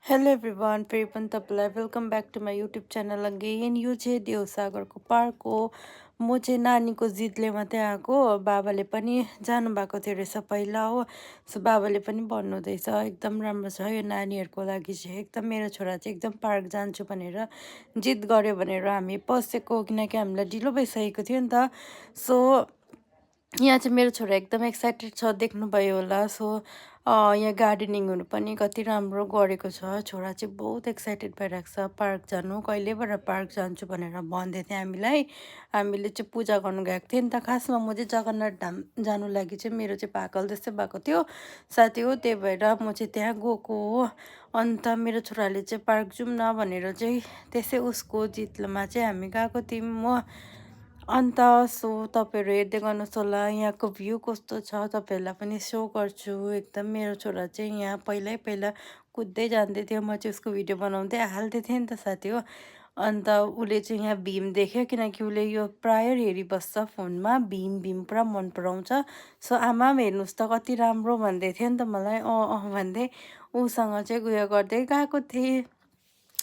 Hello everyone, फेरि पनि तपाईँलाई welcome back to my YouTube channel again. यो चाहिँ देवसागरको पार्क हो। म चाहिँ नानीको जिदले मात्रै आएको। बाबाले पनि जानुभएको थियो रहेछ पहिला हो। सो बाबाले पनि भन्नुहुँदैछ एकदम राम्रो छ यो नानीहरूको लागि चाहिँ। एकदम मेरो छोरा चाहिँ एकदम पार्क जान्छु भनेर जिद गर्यो भनेर हामी पसेको, किनकि हामीलाई ढिलो भइसकेको थियो नि त। सो यहाँ चाहिँ मेरो छोरा एकदम एक्साइटेड छ, देख्नुभयो होला। सो यहाँ गार्डनिङहरू पनि कति राम्रो गरेको छ। छोरा चाहिँ बहुत एक्साइटेड भइरहेको छ पार्क जानु। कहिलेबाट पार्क जान्छु भनेर भन्दै थियो हामीलाई। हामीले चाहिँ पूजा गर्नु गएको थियो नि त। खासमा म चाहिँ जगन्नाथ धाम जानु लागि चाहिँ मेरो चाहिँ पागल जस्तै भएको थियो साथी हो, त्यही भएर म चाहिँ त्यहाँ गएको हो। अन्त मेरो छोराले चाहिँ पार्क जाउँ न भनेर चाहिँ त्यसै उसको जितमा चाहिँ हामी गएको थियौँ हो। अन्त सो तपाईँहरू हेर्दै गर्नुहोस् होला यहाँको भ्यू कस्तो छ, तपाईँहरूलाई पनि सो गर्छु। एकदम मेरो छोरा चाहिँ यहाँ पहिला कुद्दै जाँदै थियो। म चाहिँ उसको भिडियो बनाउँदै हाल्दै थिएँ नि त साथी हो। अन्त उसले चाहिँ यहाँ भीम देख्यो, किनकि उसले यो प्रायर हेरिबस्छ फोनमा। भीम भीम पुरा मन पराउँछ। सो आमा पनि हेर्नुहोस् त कति राम्रो भन्दै थियो नि त मलाई। भन्दै उसँग चाहिँ उयो गर्दै गएको थिएँ।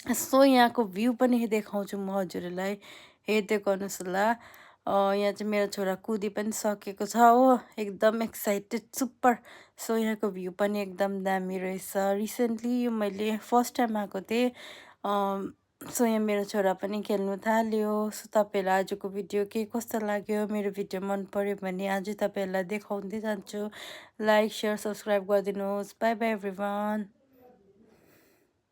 सो यहाँको भ्यू पनि देखाउँछु म हजुरहरूलाई, हेर्दै गर्नुहोस् होला। यहाँ चाहिँ मेरो छोरा कुदी पनि सकेको छ हो, एकदम एक्साइटेड सुपर। सो यहाँको भ्यू पनि एकदम दामी रहेछ। रिसेन्टली यो मैले फर्स्ट टाइम आएको थिएँ। सो यहाँ मेरो छोरा पनि खेल्नु थाल्यो। सो तपाईँहरूलाई आजको भिडियो के कस्तो लाग्यो, मेरो भिडियो मन पऱ्यो भने अझै तपाईँहरूलाई देखाउँदै जान्छु। लाइक, सेयर, सब्सक्राइब गरिदिनुहोस्। By by everyone.